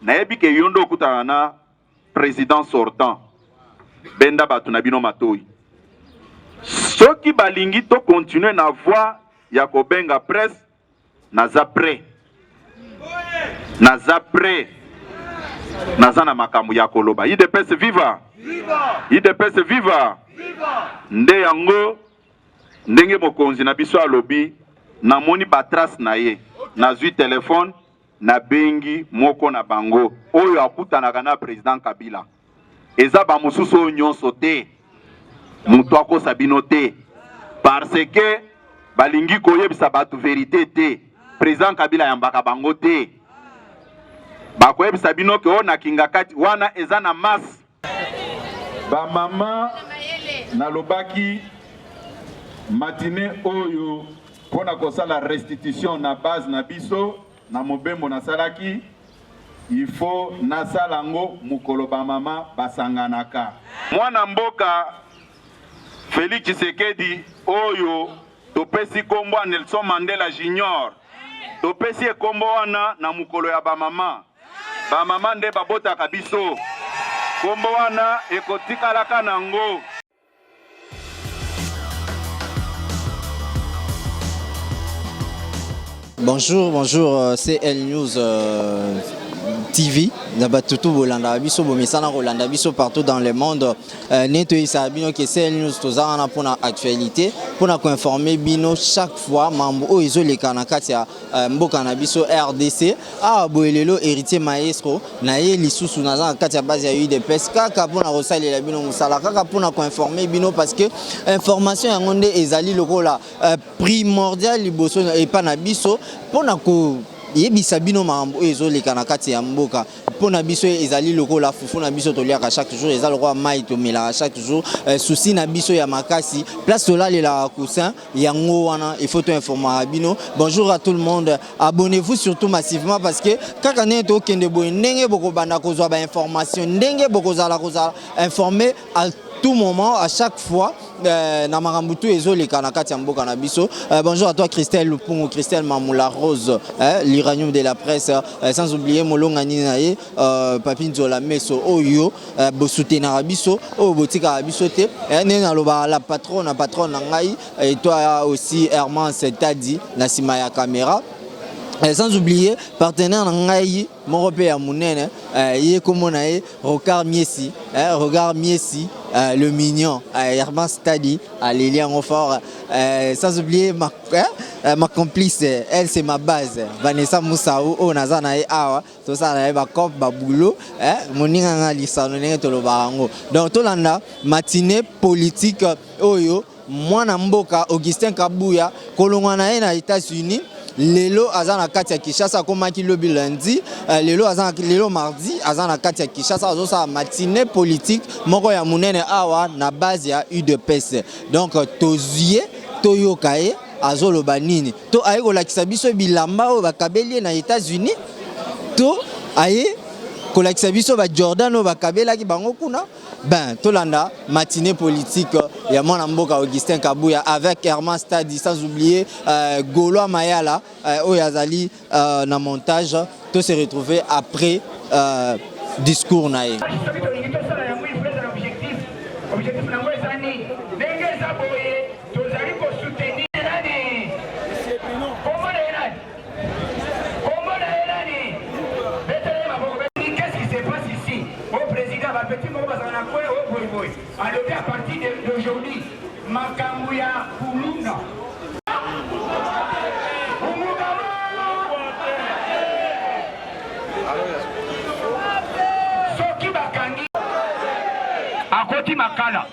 Nayebi ke yo nde okutana na president sortant. Benda bato na bino matoi. Soki balingi to continuer na voie ya kobenga presse, naza prêt. Naza prêt. Naza na makambo ya koloba. UDPS viva! UDPS viva! Nde yango ndenge mokonzi na biso alobi, namoni ba trace na ye, nazwi telefone nabengi moko na bango oyo akutanaka na president Kabila. Eza ba mosusu oyo nyonso te, moto akosa bino te, parce que balingi koyebisa bato verite te. President Kabila ayambaka bango te, bakoyebisa bino ke oyo na Kingakati wana eza na masse. Ba mama, nalobaki matinee oyo mpo na kosala restitution na base na biso na mobembo nasalaki, il faut nasala yango mokolo ba mama basanganaka. Mwana mboka Felix Tshisekedi oyo topesi kombo ya Nelson Mandela Junior, topesi ye kombo wana na mokolo ya ba mama. Ba mama nde babotaka biso, kombo wana ekotikalaka nango. Bonjour, bonjour, euh, CL News euh, TV. Na batutu bolanda biso bomesana kolanda biso partout dans le monde. Euh, ne toyebisaka bino ke CL News toza wana mpona actualité, mpona koinforme bino chaque fois mambo oyo ezoleka na kati ya euh, mboka na biso RDC. Awa boye lelo Héritier Maestro na ye lisusu naza na kati ya base ya UDPS kaka mpona kosalela bino mosala, kaka mpona koinforme bino parce que information yango nde ezali lokola euh, primordial liboso epa na biso mpona koyebisa bino makambo oyo ezoleka na kati ya mboka. Mpo na biso ezali lokola fufu na biso toliaka chaque jour, eza lokola mai tomelaka chaque jour. Euh, souci na biso ya makasi place tolalelaka coussin yango wana, il faut to informaka bino. Bonjour à tout le monde, abonnez-vous surtout massivement parce que kaka ndenge tokende boye, ndenge bokobanda kozwa ba information, ndenge bokozala kozala informé à tout moment, à chaque fois euh, na makambo tout ezoleka na kati ya mboka na biso. Euh, bonjour à toi Christelle Lupungu, Christelle Mamula Rose, euh, l'uranium de la presse, euh, sans oublier Molonga nini na ye euh, Papi Nzola Meso oyo euh, bosoutenaka biso, oyo botikaka biso te, euh, ndenge nalobaka la patronne, patronne na ngai, et toi aussi Hermance Tadi na nsima ya caméra. Euh, sans oublier partenaire na ngai moko mpe ya monene, euh, ye kombo na ye Rocard Miesi, eh, Rocard Miesi, euh, le mignon, euh, Herman Stadi aleli yango fort, euh, sans oublier ma, eh, ma complice, elle c'est ma base, Vanessa Moussaou oyo naza na ye awa, tosala na ye bacope babulo, eh, moninga nga lisano ndenge tolobaka yango. Donc tolanda matinée politique oyo mwana mboka Augustin Kabuya kolongwa na ye na États-Unis, lelo aza na kati ya Kinshasa, akomaki lobi lundi, euh, lelo aza lelo mardi aza na kati ya Kinshasa, azosala matinée politique moko ya monene awa na base ya UDPS. Donc tozwi ye, toyoka ye azoloba nini, to aye kolakisa biso bilamba oyo bakabeli ye na États-Unis, to aye kolakisa biso ba Jordan oyo bakabelaki bango kuna. Ben, tolanda matinée politique ya mwana mboka Augustin Kabuya avec Herman Stadi, sans oublier euh, Gaulois Mayala euh, oyo azali euh, na montage. To se retrouver après euh, discours na ye. Soki tolingi tosala yango, il faut ezala objectif. Objectif nango eza nini? Ndenge eza boye, tozali kosoutenir nani? Kombo na ye nani? Kombo na ye nani? Betela ye maboko. Qu'est-ce qui se passe ici? Au président, bapeti moko bazala na coin oyo boye boye. Alobi à partir d'aujourd'hui, makambo ya kuluna. Umugama! Soki bakangi akoti makala,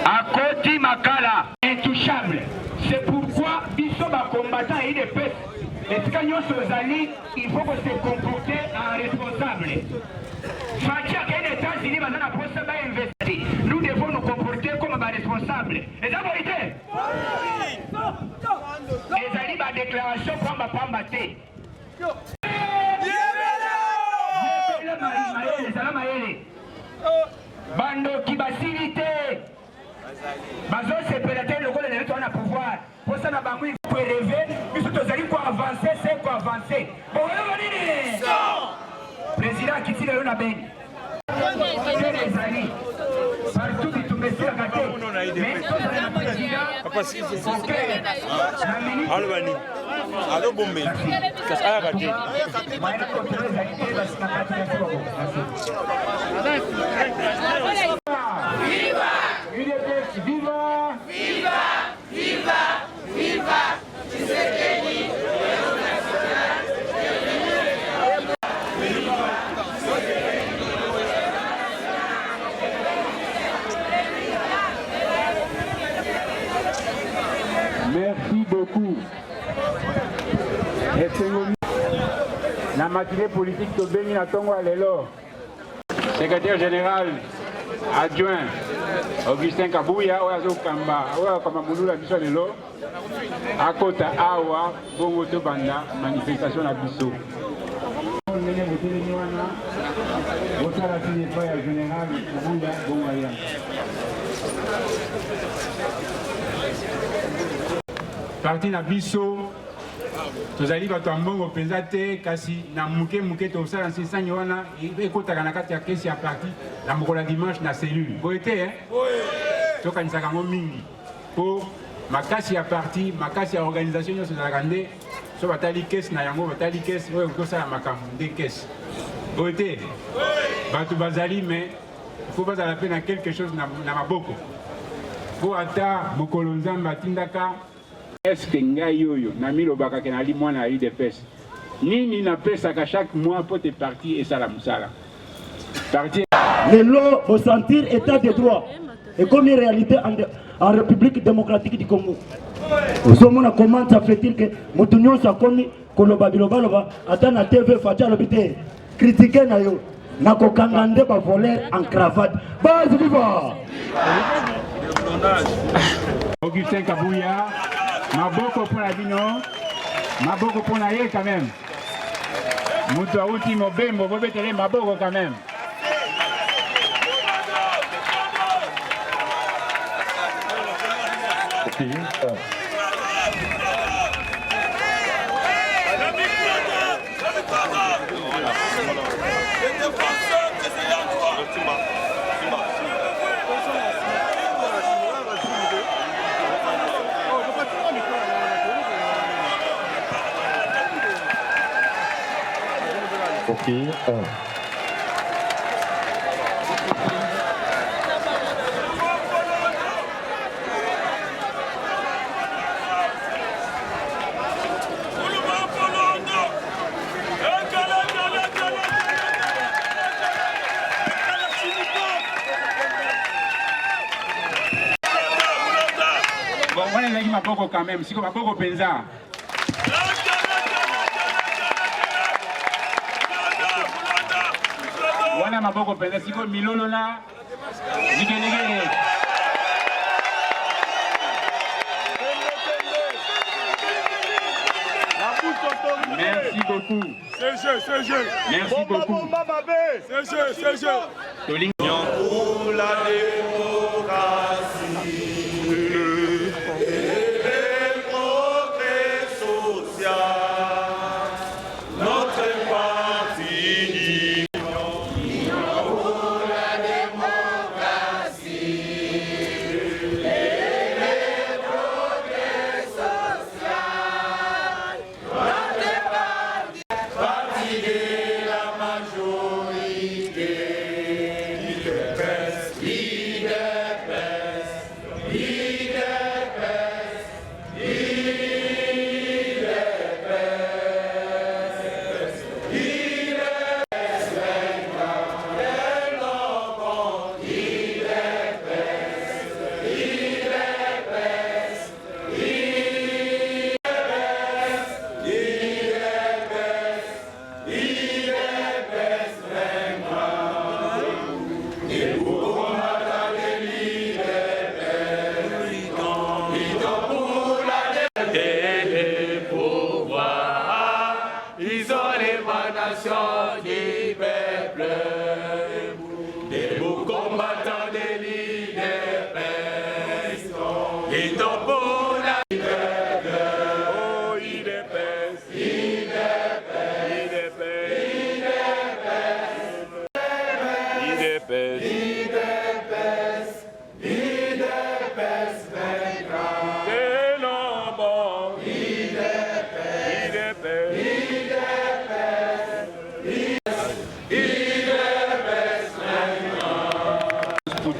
akoti makala, intouchable. C'est pourquoi biso bacombattant ya UDPS, esika nyonso ozali, il faut se comporter en responsable. Fatshi akei na États-Unis, baza na posa bainvestir, nous devons nous comporter comme baresponsable. Eza boye te, ezali badéclaration pamba pamba te. Mayele, ezala mayele. Bandoki basili te, bazosepela te lokola lelo toza na pouvoir. Posa na bango koélever biso, tozali koavancer se. eko avancer. Bokoyoka nini? President akiti lelo na Beni. Guerre ezali partout, bitumba esilaka te, mais tozala na président au na minute. Aloba nini? Azobombela kasi ayaka te. Moyen na contrôle ezali te, basi na kati. Merci beaucoup. Merci. UDPS viva! Viva! Viva! Viva! Tshisekedi! Merci beaucoup. Esengo na matinée politique tobengi na ntongo ya lelo. Secrétaire général adjoint Augustin Kabuya, oyo azokamba, oyo akamba molulu ya biso ya lelo, akota awa, bongo tobanda manifestation na biso. Ndenge botelemi wana, bosala signe epai ya général Kabuya, bongo aya. Parti na biso, tozali bato ya mbongo mpenza te, kasi na moke moke tosala nsinsangi wana ekotaka na kati ya caisse ya parti na mokolo ya dimanche na cellule. Boye te, eh? Tokanisaka yango mingi mpo makasi ya parti, makasi ya organisation nyonso ezalaka nde so batali caisse na yango, batali caisse oyo ekosala makambo nde caisse. Boye te? Bato bazali, mais faut bazala mpe na quelque chose na maboko, mpo ata mokolo Nzambe atindaka. Est-ce ngai oyo namilobaka ke nali mwana ya UDPS, nini napesaka chaque mois mpo te parti esala mosala, parti? Lelo bosentir état de droit ekomi réalité en République démocratique du Congo. Ozomona comment ça fait-il que moto nyonso akomi koloba bilobaloba ata na TV. Fatshi alobi te, critique na yo, nakokanga nde bavoleur en cravate. Base viva! Augustin Kabuya, maboko mpo na bino, maboko mpo na ye quand même. Moto awuti mobembo, bobetele maboko quand même. Ok. Ok, 1. Bon, wana ezalaki maboko quand même. Siko maboko mpenza. Wana maboko mpenza, siko milolo na vigelegele. Merci beaucoup. Merci beaucoup. Tolingi Pour la démocratie et le progrès social, notre parti. Pour la démocratie et le progrès social, notre parti, Parti de la majorité, UDPS, UDPS, UDPS, UDPS, UDPS vaincra UDPS, UDPS, UDPS, UDPS, UDPS vaincra. Debout combattants de l'UDPS, luttons pour la et le pouvoir. Ils ont l'émanation du peuple. Debout combattants de l'UDPS, luttons pour la. Oh, UDPS,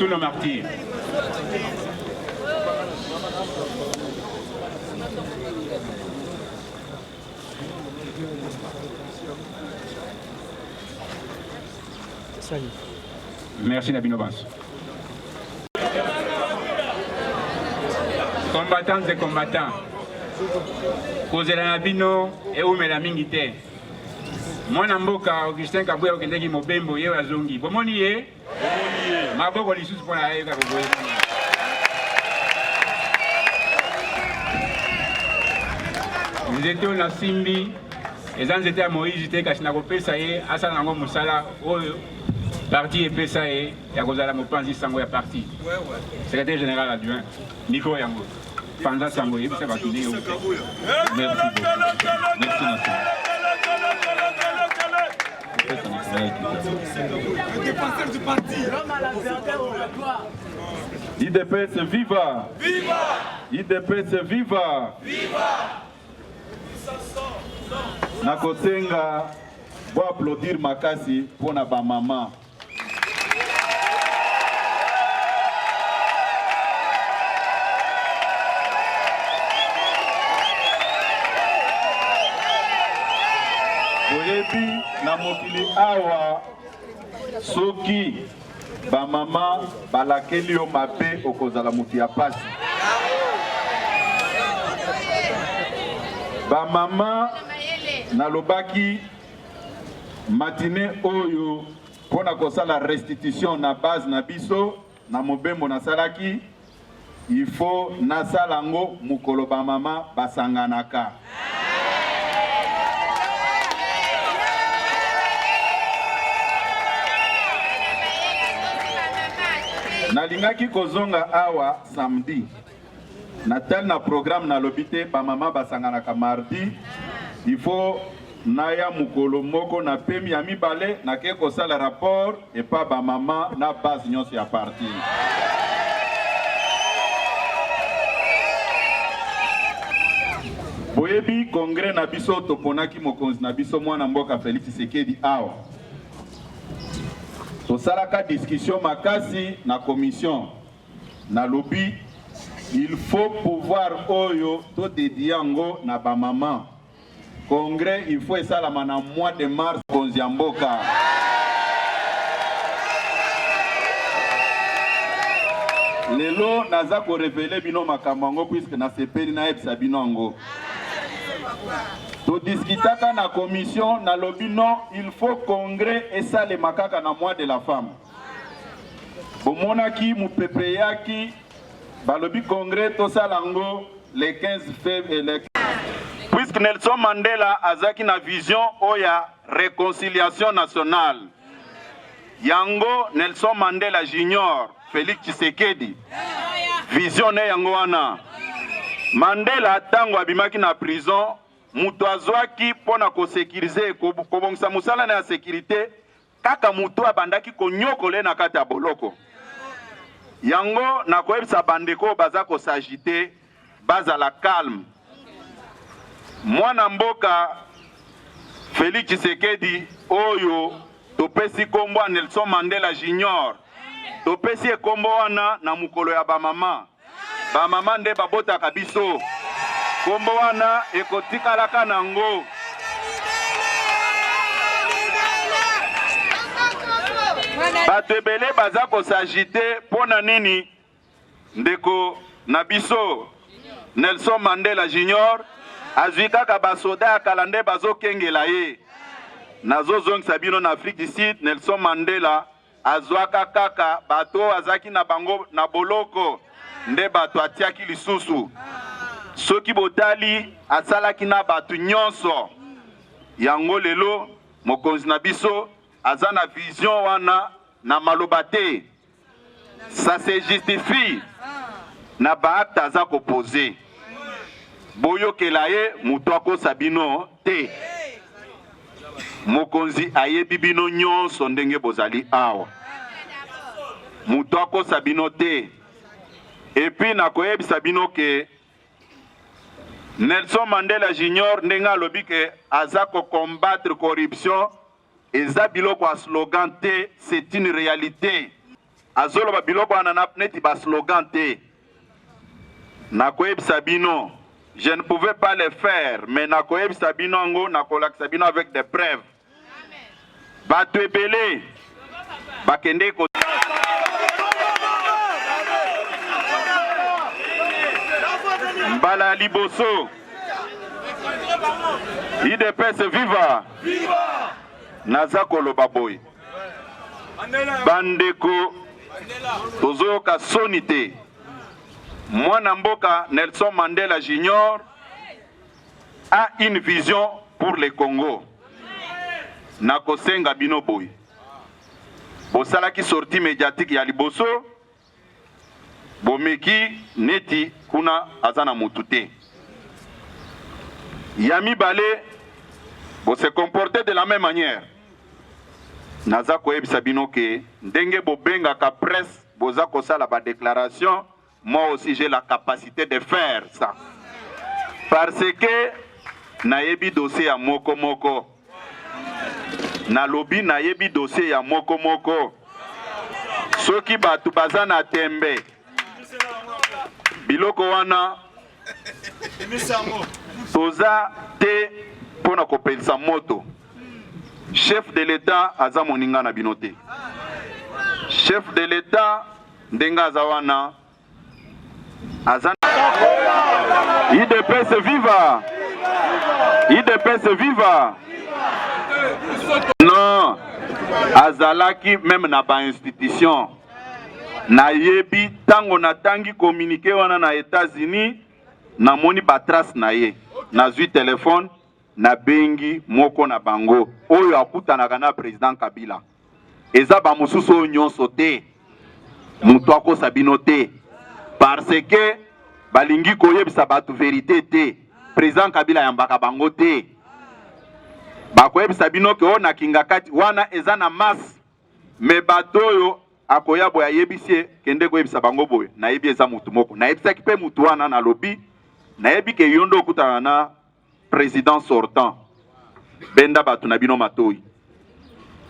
nos martyrs. Merci na bino banso. Combattants et combattants, kozela na bino eumela mingi te. Mwana mboka Augustin Kabuya okendeki mobembo ye azongi. Bomoni ye? Maboko lisusu mpo na ye kaka boye. Nzete oyo nasimbi eza nzete ya Moïse te, kasi nakopesa ye asala yango mosala oyo parti epesa ye ya kozala mopanzi sango ya parti, secrétaire général adjoint. Micro yango panza sango, yebisa bato ndenge. Merci beaucoup. Merci nation. UDPS viva! Viva! UDPS viva! Viva! Nakosenga bo applaudir makasi mpo na ba mama. Boyebi na mokili awa soki bamama balakeli yo mabe okozala moto ya pasi. Bamama nalobaki matine oyo mpo na kosala restitution na base na biso na mobembo nasalaki, il faut nasala yango mokolo bamama basanganaka. Nalingaki kozonga awa samedi, natali na programme, nalobi te bamama basanganaka mardi, il faut naya mokolo moko na pemi ya mibale nake kosala rapport epa bamama na base nyonso ya parti. Boyebi congrès na biso toponaki mokonzi na biso mwana mboka Félix Tshisekedi. Awa tosalaka discussion makasi na commission. Nalobi il faut pouvoir oyo todedie yango na bamama. Congrès il faut esalama na mois de mars. Konzi ya mboka lelo naza korevele bino makambo yango puisque nasepeli nayebisa bino yango. Todiskitaka na commission, nalobi non, il faut congrès esalema kaka na mois de la femme. Bomonaki mopepe eyaki, balobi congrès tosala yango le 15 février. Puisque Nelson Mandela azaki na vision oyo ya réconciliation nationale, yango Nelson Mandela Junior Félix Tshisekedi vision ne yango wana. Mandela ntango abimaki na prison, moto azwaki mpo na kosekirize kobongisa mosala na ya sécurité kaka moto abandaki konyokola ye na kati ya boloko. Yango nakoyebisa bandeko oyo baza kosagite bazala calme. Mwana mboka Félix Tshisekedi oyo topesi kombo ya Nelson Mandela Junior, topesi ye kombo wana na mokolo ya bamama. Bamama nde babotaka biso, kombo wana ekotikalaka nango. Bato ebele baza kosagite mpo na nini? Ndeko na biso Nelson Mandela Junior azwi kaka basoda ya kala nde bazokengela ye. Nazozongisa bino na Afrique du Sud, Nelson Mandela azwaka kaka bato oyo azalaki na bango na boloko nde bato atiaki lisusu. Soki botali, asalaki na bato nyonso yango. Lelo mokonzi na biso aza na vision wana na maloba te, ça se justifie na baacte aza kopose. Boyokela ye, moto akosa bino te. Mokonzi ayebi bino nyonso ndenge bozali awa, moto akosa bino te. Et puis nakoyebisa bino ke Nelson Mandela Junior ndenge alobi ke aza kocombattre corruption, eza biloko ya slogan te, c'est une réalité. Azoloba biloko wana na neti ba slogan te. Nakoyebisa bino, je ne pouvais pas le faire, mais nakoyebisa bino yango, nakolakisa bino avec des preuves. Bato ebele bakende ko mbala ya liboso UDPS viva! Naza koloba boye bandeko, tozoyoka soni te. Mwana mboka Nelson Mandela Junior a une vision pour le Congo. Nakosenga bino boye, bosalaki sortie mediatique ya liboso, bomeki neti kuna aza na mutu te. Ya mibale, bo se comporter de la même manière. Naza koyebisa bino ke ndenge bobengaka presse, boza kosala ba declaration, moi aussi j'ai la capacité de faire ça parce que nayebi dossier ya moko moko. Nalobi nayebi dossier ya moko moko. Soki bato baza na tembe, biloko wana toza te mpo na kopelisa moto. Chef de l'Etat aza moninga na bino te. Chef de l'Etat ndenge aza wana aza UDPS viva! UDPS viva! Non, azalaki meme na ba institution. Nayebi ntango natangi communiqué wana na États-Unis, namoni ba trace na ye. Nazwi telefone, nabengi moko na bango oyo akutanaka na president Kabila. Eza ba mosusu oyo nyonso te, moto akosa bino te, parce que balingi koyebisa bato verite te. President Kabila ayambaka bango te, bakoyebisa bino ke oyo na Kingakati wana eza na masse, me bato oyo akoya boye ayebisi ye kende koyebisa bango boye. Nayebi eza motu moko, nayebisaki mpe motu wana, nalobi nayebi ke yo nde okutana na president sortant, benda bato na bino matoyi.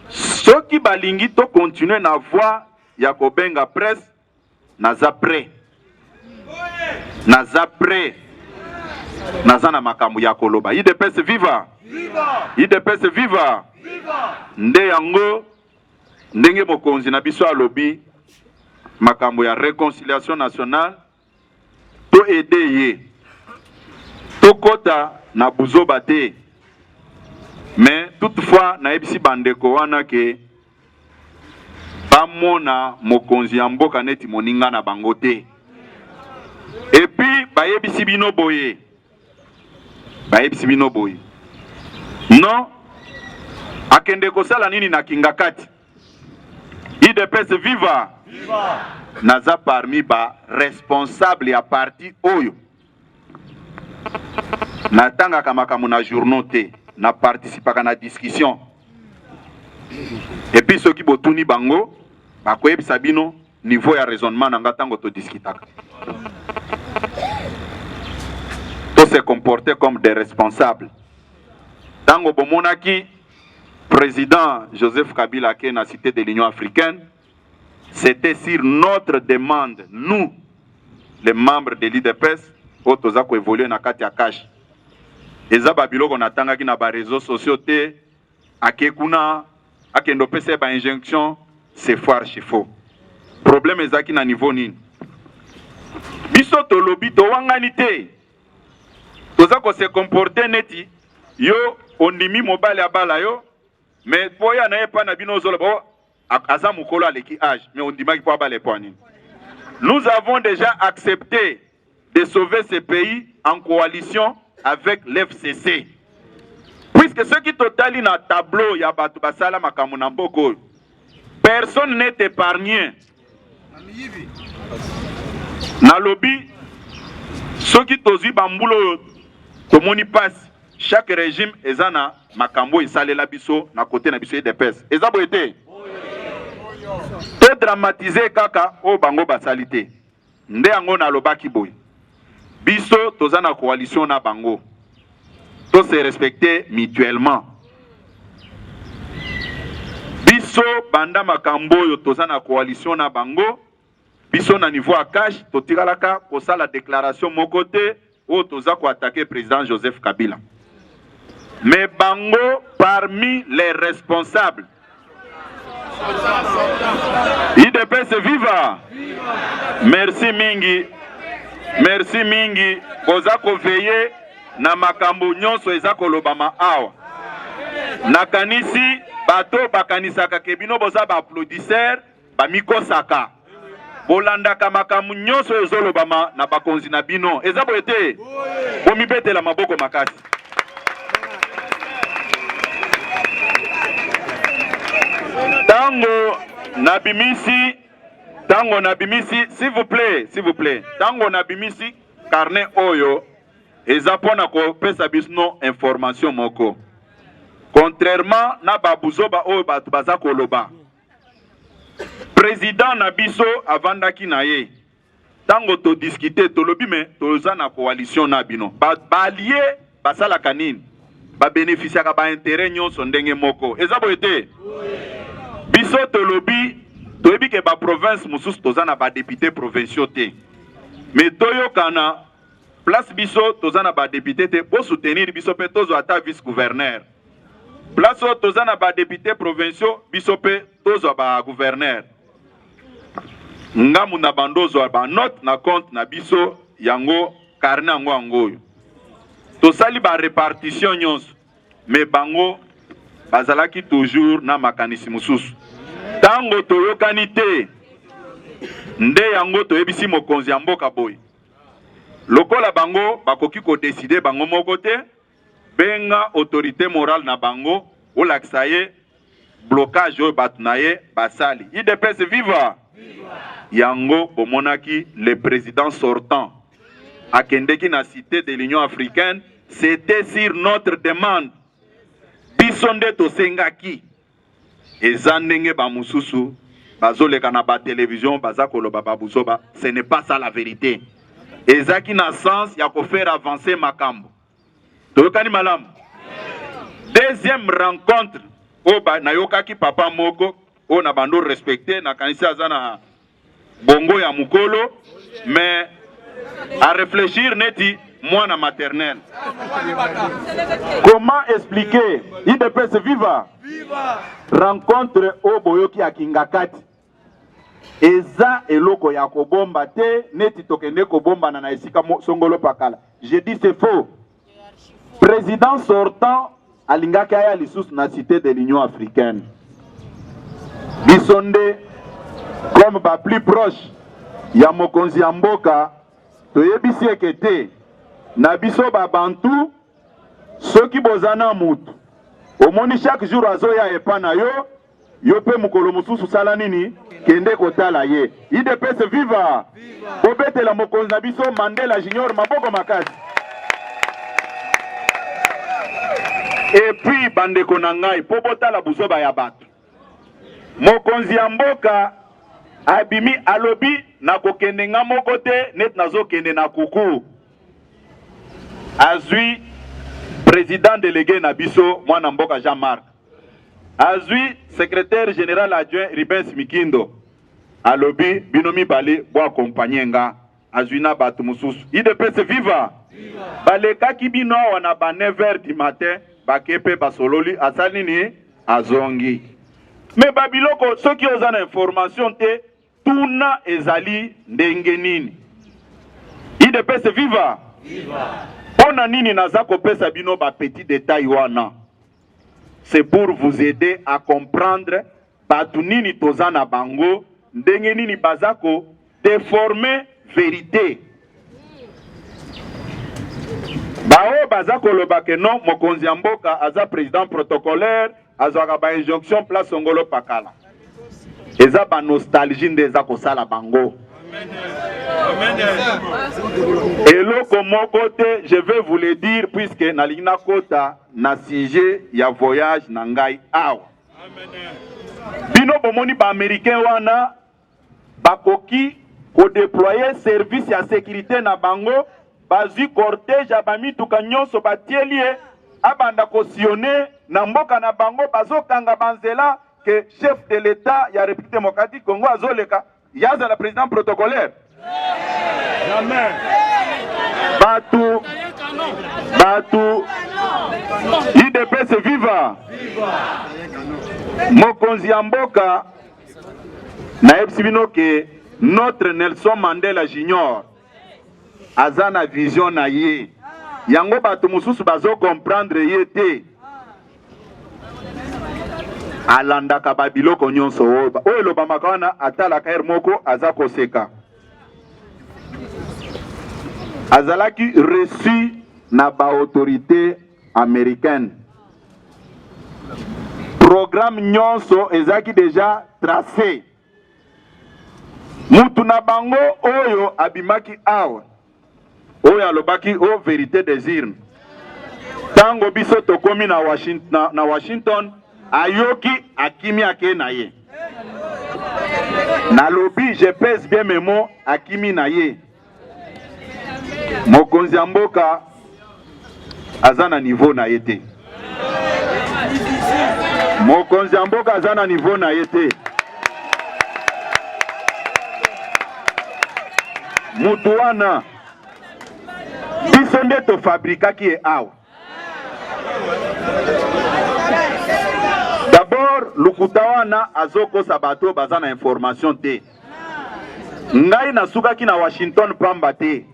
Soki balingi to continuer na voie ya kobenga presse, naza prêt, naza prêt, naza na makambo ya koloba. UDPS viva! UDPS viva! Nde yango ndenge mokonzi na biso alobi makambo ya reconciliation nationale, to aider ye tokota na buzoba te, mais toutefois nayebisi bandeko wana ke bamona mokonzi ya mboka neti moninga na bango te. Et puis bayebisi bino boye, bayebisi bino boye non, akende kosala nini na Kingakati? UDPS viva! Naza parmi ba responsable ya parti oyo natangaka makambo na journaux te, na participaka na discussion. Et puis soki botuni bango bakoyebisa bino niveau ya raisonnement na nga tango todiskutaka. To se comporter comme des responsables. Tango bomonaki President Joseph Kabila ake na cité de l'Union africaine, c'était sur notre demande, nous les membres de l'UDPS oyo toza ko évoluer na kati ya cash. Eza ba biloko natangaki na ba réseaux sociaux te, ake kuna akende opesa ye ba injonction, c'est faux archi faux. Problème ezalaki na niveau nini? Biso tolobi towangani te, toza ko se comporter neti yo ondimi mobali abala yo, mais po ya na ye epai na bino ozoloba oh, aza mokolo aleki age, mais ondimaki po abala epo nini? Nous avons déjà accepté de sauver ce pays en coalition avec l'FCC. Puisque soki totali na tableau ya bato basala makambo na mboka oyo, personne n'est épargné. Nalobi soki tozwi bambula oyo tomoni pasi, chaque régime eza na makambo esalela biso na kote na biso UDPS. Eza boye te? To dramatiser kaka oyo bango basali te. Nde yango nalobaki boye, biso toza na coalition na bango, to se respecter mutuellement. Biso banda makambo oyo toza na coalition na bango, biso na niveau ya cash totikalaka kosala declaration moko te oyo toza ko attaquer president Joseph Kabila. Mais bango parmi les responsables UDPS viva! Merci mingi, merci mingi, boza ko veiller na makambo nyonso eza kolobama awa. Nakanisi bato bakanisaka ke bino boza ba applaudisseurs, bamikosaka. Bolandaka makambo nyonso ezolobama na bakonzi na bino. Eza boye te? Bomibetela maboko makasi. Tango nabimisi, tango nabimisi, s'il vous plaît, s'il vous plaît, tango nabimisi carnet oyo eza pona kopesa bisno information moko. Contrairement na ba buzoba oyo bato baza koloba, president na biso avandaki na ye tango to discuter tolobi me toza na coalition na bino ba, ba allié basalaka nini? Ba beneficiaka ba intérêt nyonso ndenge moko, eza boye te? Biso tolobi toyebi ke ba province mosusu toza na ba député provinciaux te, mais toyokana place biso toza na ba député te, bo soutenir biso pe tozwa ata vice gouverneur. Place oyo toza na ba député provinciaux biso pe tozwa ba gouverneur. Ngambu na bando ozwa ba note na compte na biso yango carnet yango yango oyo. Tosali ba repartition nyonso mais bango bazalaki toujours na makanisi mosusu. Tango toyokani te nde yango toyebisi mokonzi ya mboka boye, lokola bango bakoki ko decider bango moko te, benga autorite morale na bango olakisa ye blocage oyo bato na ye basali. Udps viva! Yango bomonaki le president sortant akendeki na cite de l'Union africaine, c'etait sur notre demande, biso nde tosengaki. Eza ndenge ba mususu bazoleka na ba television baza koloba ba buzoba, ce n'est pas ça la verite. Ezaki na sens ya ko faire avancer makambo. Toyokani malamu? Deuxième rencontre oyo nayokaki papa moko oyo na bando respecter, nakanisi aza na bongo ya mukolo mais à réfléchir neti mwana maternelle. Comment expliquer UDPS viva? Rencontre oyo boyoki ya Kingakati eza eloko ya kobomba te neti tokende kobombana na esika songolo pakala. Je dis c'est faux. Président sortant alingaki aya lisusu na cité de l'Union africaine. Biso nde comme ba plus proche ya mokonzi ya mboka toyebisi eke te na biso ba bantu, soki boza na mutu omoni chaque jour azoya epa na yo, yo pe mokolo mosusu sala nini? Kende kotala ye. UDPS viva! Bobetela mokonzi na biso Mandela Junior maboko makasi. Et puis bandeko na ngai, po botala buzoba ya bato, mokonzi ya mboka abimi alobi nakokende nga moko te neti nazokende na kuku. Azwi président délégué na biso mwana mboka Jean-Marc, azwi secrétaire général adjoint Rubens Mikindo, alobi bino mibale bo accompagner nga, azwi na bato mosusu. UDPS viva! Balekaki bino awa na ba 9 heures du matin, bake pe basololi, asali nini? Azongi. Mais ba biloko soki oza na information te, tuna ezali ndenge nini? UDPS viva! Pona nini naza kopesa bino ba petits details wana? C'est pour vous aider à comprendre batu nini toza na bango, ndenge nini baza ko deformer verite. Baoyo baza koloba ke non, mokonzi ya mboka aza president protocolaire, azwaka ba injonction place songolo pakala, eza ba nostalgie nde eza kosala bango. Eloko moko te, je vais vous le dire puisque nalingi nakota na sujet ya voyage na ngai awa. Bino bomoni ba américain wana bakoki ko déployer service ya sécurité na bango, bazwi cortège ya ba mituka nyonso batieli ye abanda ko sillonner na mboka na bango, bazokanga ba nzela. que chef de l'État ya République démocratique Congo azoleka ye azala président protocolaire? Jamais. Batu batu UDPS viva! Mokonzi ya mboka nayebisi bino ke notre Nelson Mandela Junior aza na vision na ye, yango bato mosusu bazo comprendre ye te. Alandaka ba biloko nyonso oyo oyo elobamaka wana, atalaka heure moko aza koseka. Azalaki reçu na ba autorité américaine, programme nyonso ezalaki déjà tracé. Mutu na bango oyo abimaki awa oyo alobaki o oh, verite des urnes, ntango biso tokomi na Washington, na, na Washington ayoki akimi ake na ye. Nalobi je pèse bien mes mots, akimi na ye. Mokonzi ya mboka aza na niveau na ye te. Mokonzi ya mboka aza na niveau na ye te. Mutu wana biso nde tofabrikaki ye awa. D'abord lukuta wana azokosa bato baza na information te. Ngai nasukaki na Washington pamba te,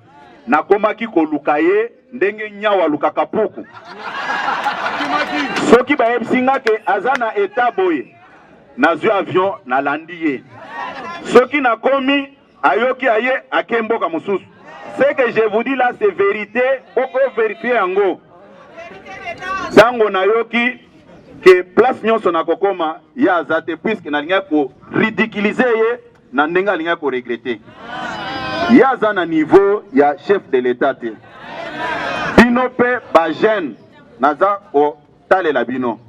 nakomaki koluka ye ndenge nyau alukaka puku. Soki bayebisi nga ke aza na etat boye, nazwi avion nalandi ye. Soki nakomi ayoki aye ake mboka mosusu. Ce que je vous dis là c'est verite, boko verifier yango. Tango nayoki ke place nyonso nakokoma ye aza te, puisque nalingaki ko ridiculiser ye na ndenge alingaki ko regretter. Ye aza na niveau ya chef de l'etat te. Bino pe ba jeune naza kotalela bino,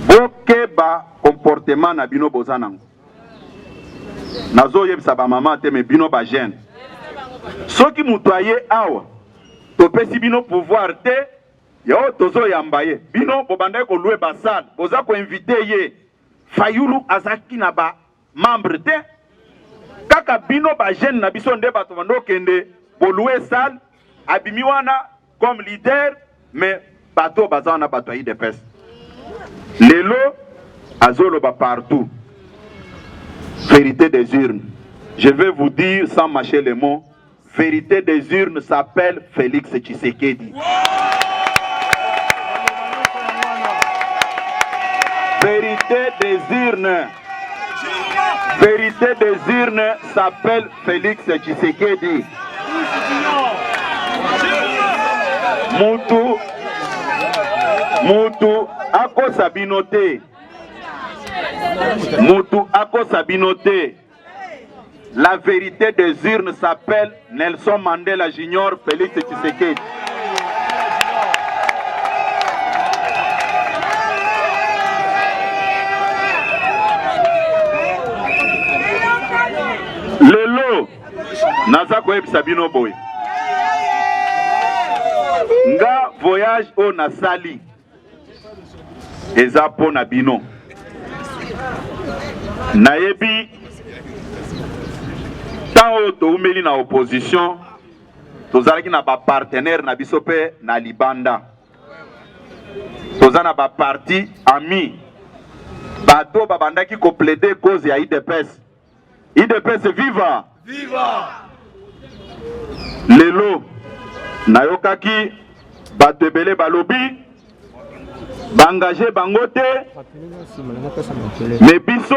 bokeba comportement na bino boza nango. Nazoyebisa ba mama te, me bino ba jeune, soki moto aye awa topesi bino pouvoir te, yo tozoyamba ye, bino bobandaki kolue basale, boza koinvite ye. Fayulu azalaki na ba membre te, kaka bino ba jeune na biso nde bato bando okende bolue salle, abimi wana comme leader, mais bato baza wana bato ya UDPS. Lelo azoloba partout vérité des urnes. Je vais vous dire sans mâcher les mots, vérité des urnes s'appelle Félix Tshisekedi. Vérité des urnes. Vérité des urnes s'appelle Félix Tshisekedi. Mutu mutu akosa bino te. Mutu akosa bino te. La vérité des urnes s'appelle Nelson Mandela Junior Félix Tshisekedi. Lelo naza koyebisa bino boye, nga voyage oyo nasali eza mpo na bino. Nayebi ntango oyo toumeli na opposition, tozalaki na ba partenaire na biso mpe na libanda, toza na ba parti ami, bato babandaki ko plaider cause ya UDPS. UDPS viva! Viva! Lelo nayokaki bato ebele balobi baengage bango te, mais biso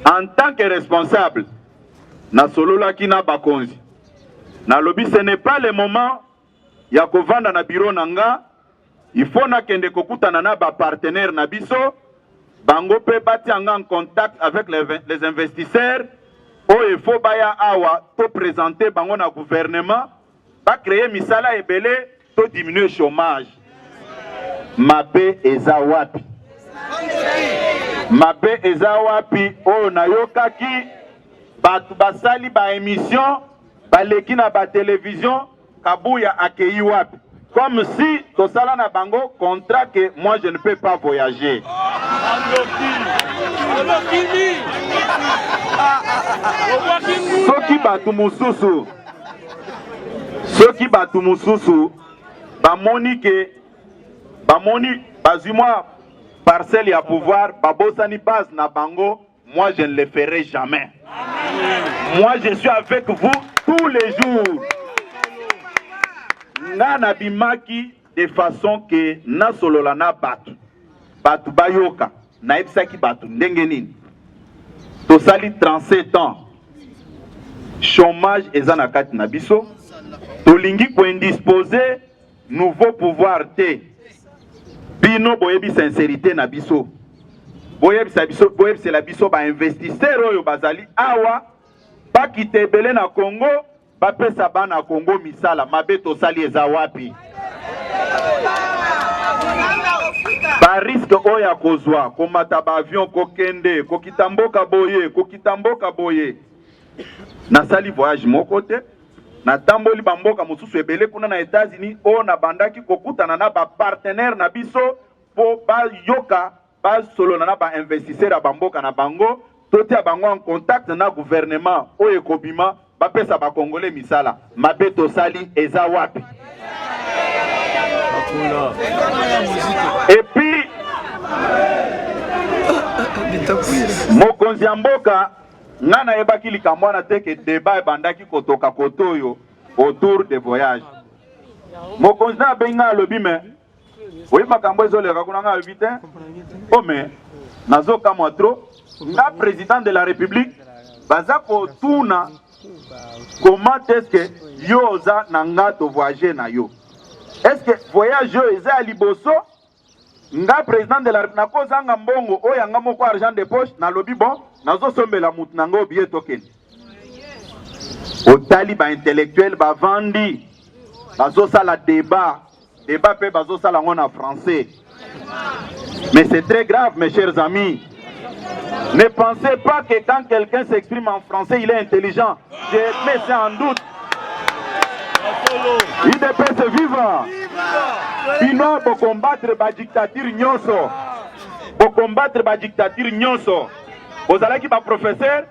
en tant que responsable nasololaki na bakonzi, nalobi ce n'est pas le moment ya kovanda na bureau na nga, il faut nakende kokutana na ba partenaires na biso, bango pe batia nga en contact avec les investisseurs oyo il faut baya awa to présenter bango na gouvernement, ba créer misala ebele to diminuer chômage. Mabe eza wapi? Mabe eza wapi? Oyo nayokaki bato basali ba émission, baleki na ba télévision, Kabuya akeyi wapi? Comme si tosala na bango contrat que moi je ne peux pas voyager. Soki bato mosusu, soki bato mosusu bamoni ke bamoni bazwi mwa parcelle ya pouvoir, babosani base na bango, moi je ne le ferai jamais. Moi je suis avec vous tous les jours. Nga nabimaki de façon ke nasolola na bato, bato bayoka. Nayebisaki bato ndenge nini tosali 37 ans chômage eza na kati na biso, tolingi koindispose nouveau pouvoir te. Bino boyebi sincérité na biso, boyebisa biso, boyebisela biso ba investisseurs oyo bazali awa bakita ebele na Congo, bapesa bana Congo misala. Mabe tosali eza wapi? Ba risque oyo ya kozwa komata ba avion, kokende kokita mboka boye, kokita mboka boye. Nasali voyage moko te, natamboli bamboka mosusu ebele kuna na États-Unis oyo nabandaki kokutana na ba partenaire na biso mpo bayoka, basolola na ba investisseur ya bamboka na bango, totia bango en contact na gouvernement oyo ekobima, bapesa ba Congolais misala. Mabe tosali eza wapi? Et puis mokonzi ya mboka, nga nayebaki likambo wana te ke débat ebandaki kotoka koto oyo autour de voyage. Mokonzi na abengi nga, alobi me oyebi makambo ezoleka kuna? Nga alobi te o me nazokamwa trop. Nga président de la République, baza kotuna comment est-ce que yo oza na nga to voyager na yo? Est-ce que voyage oyo eza ya liboso? Nga président de la République, nakozanga mbongo oyo yanga moko, argent de poche, nalobi bon, nazosombela mutu na nga billet, tokende. Otali baintellectuel bavandi, bazosala débat, débat mpe bazosala yango na français. Mais c'est très grave, mes chers amis. Ne pensez pas que quand quelqu'un s'exprime en français, il est intelligent. Je mets ça en doute. UDPS viva! Bino bocombattre ba dictature nyonso. Bocombattre ba dictature nyonso. Bozalaki ba professeur?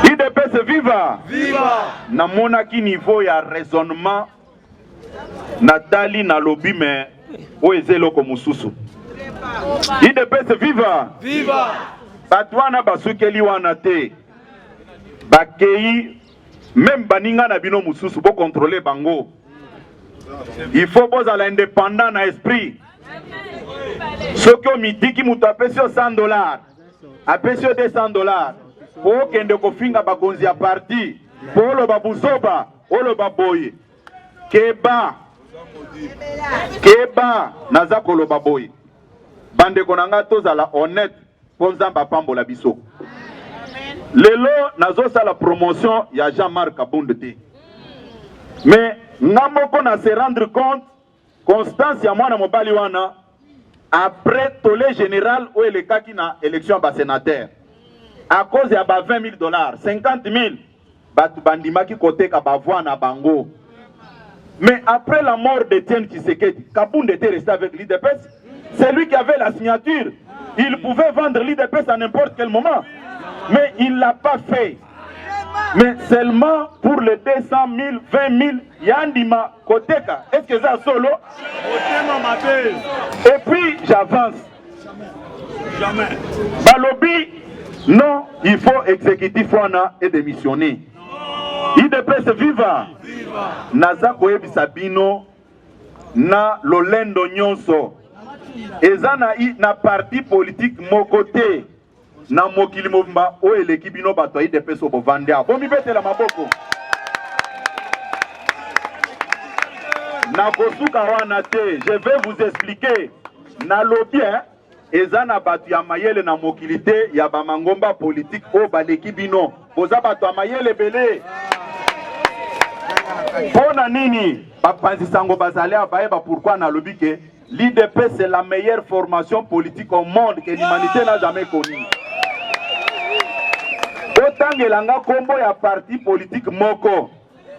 UDPS viva! Namonaki niveau ya raisonnement, natali, nalobi me oyo eza eloko mosusu. UDPS viva! Bato wana basukeli wana te, bakei même baninga na bino mosusu, bocontrôle bango. Il faut bozala indépendant na esprit. Soki omitiki, moto apesi yo 100 $, apesi yo 200 $ po okende kofinga bakonzi ya parti, po oloba buzoba, oloba boye, keba, keba. Naza koloba boye, bandeko na ngai, tozala honnête mpo Nzambe apambola biso. Lelo nazosala promotion ya Jean-Marc Kabund te, mais nga moko na se rendre compte constance ya mwana mobali wana après tollé général oyo elekaki na élection ya basénateur, à cause ya ba 20 000 $, 50 000, bato bandimaki koteka bavoix na bango. Mais après la mort d'Étienne Tshisekedi, Kabund était resté avec l'UDPS. C'est lui qui avait la signature. Il pouvait vendre l'UDPS à n'importe quel moment, mais il l'a pas fait. Mais seulement pour les 200 000, 20 000, Yandima Koteka. Est-ce que ça solo? Et puis j'avance. Jamais. Balobi, non, il faut exécutif wana et démissionner. UDPS viva! Naza koyebisa bino na lolendo nyonso, eza na parti politique moko te na mokili mobimba oyo eleki bino bato ya UDPS oyo bovandi awa. Bomibetela maboko. Nakosuka wana te, je vais vous expliquer. Nalobi eza na bato ya mayele na mokili te ya bamangomba politike oyo baleki bino. Boza bato ya mayele ebele. Mpo na nini bapanzi sango bazali awa, bayeba pourquoi nalobi ke l'UDPS, c'est la meilleure formation politique au monde que l'humanité n'a jamais connue. Botangelanga nkombo ya parti politique moko,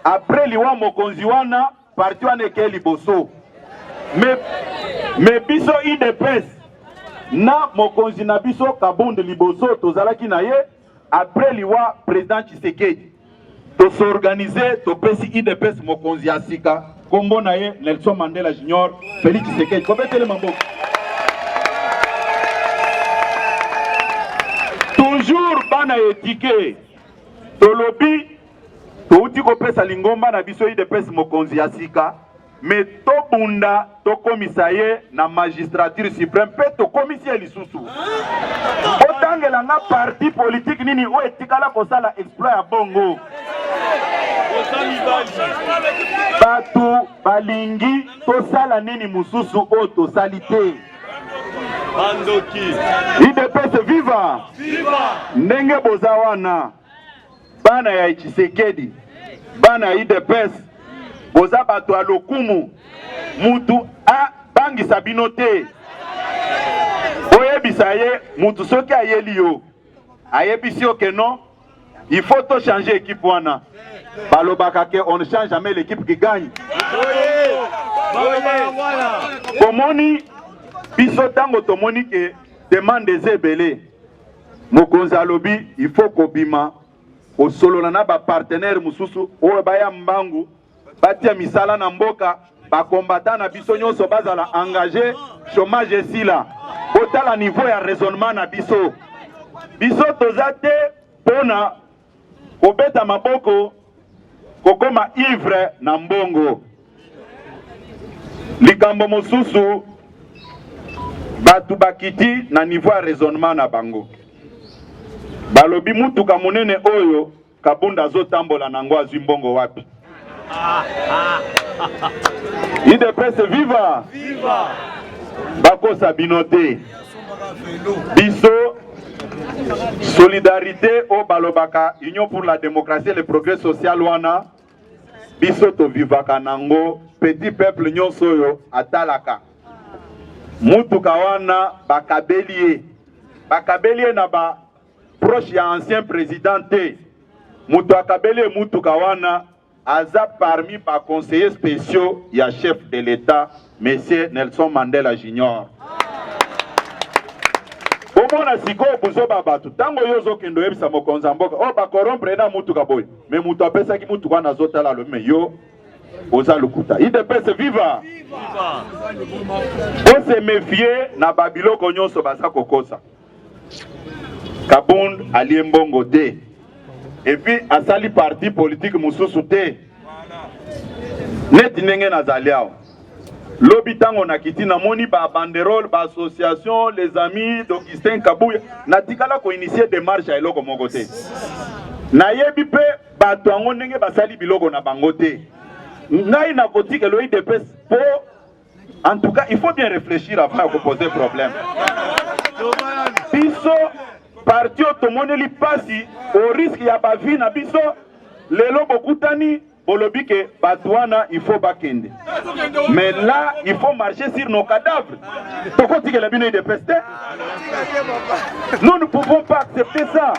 après liwa mokonzi wana, parti wana eke liboso. Mais biso UDPS. Na mokonzi na biso Kabund liboso tozalaki na ye, après liwa président Tshisekedi tosorganize, topesi UDPS mokonzi ya sika, kombo na ye Nelson Mandela Junior Félix Tshisekedi. Kobetele maboko. Toujours bana etike tolobi touti kopesa lingomba na biso UDPS mokonzi ya sika, me tobunda tokomisa ye na magistrature suprême mpe tokomisi ye lisusu. Botangela nga parti politique nini oyo etikala kosala exploit ya bongo? Bato balingi tosala nini mosusu oyo tosali te? Bandoki. UDPS viva! Ndenge boza wana bana ya Tshisekedi, bana ya UDPS, boza bato ya lokumu, mutu abangisa bino te. Boyebisa ye mutu soki ayeli yo, ayebisi yo ke non, il faut to changer équipe wana. Balobaka ke on ne change jamais l'équipe qui gagne. Bomoni biso ntango tomoni ke demande eza ebele, mokonzi alobi il faut kobima kosolola na ba partenaire mosusu oyo baya mbangu batia misala na mboka, bakombata na biso nyonso bazala engage, chômage esila. Botala niveau ya raisonnement na biso. Biso toza te mpona kobeta maboko kokoma ivre na mbongo. Likambo mosusu, bato bakiti na niveau ya raisonnement na bango, balobi mutuka monene oyo Kabunda azotambola nango azwi mbongo wapi? UDPS viva! Bakosa bino te, biso solidarité oyo balobaka Union pour la démocratie et le progrès social wana biso tovivaka nango. Petit peuple nyonso oyo atalaka mutuka wana bakabeli ye, bakabeli ye na ba proche ya ancien président te. Moto akabeli ye mutuka wana aza parmi ba conseillers spéciaux ya chef de l'État monsieur Nelson Mandela Junior. Bomona sikoyo buzoba bato, ntango yo ozokende oyebisa mokonzi ya mboka oyo bakorompre ye na mutuka boye, me moto apesaki mutuka wana azotala alobi me yo oza lokuta. UDPS viva! Bose méfier na babiloko nyonso baza kokosa. Kabund alie mbongo te, et puis asali parti politique mosusu te. Neti ndenge nazali awa lobi ntango nakiti namoni ba banderole ba association les amis d'Augustin Kabuya, natikala koinitie démarche ya eloko moko te. Nayebi mpe bato yango ndenge basali biloko na bango te. Ngai nakotikela UDPS po en tout cas il faut bien réfléchir avant ya koposer problème. Biso parti oyo tomoneli pasi au risque ya bavi na biso, lelo bokutani bolobi ke bato wana il faut bakende, mais là il faut marcher sur nos cadavres. Tokotikela bino UDPS te, nous ne pouvons pas accepter ça.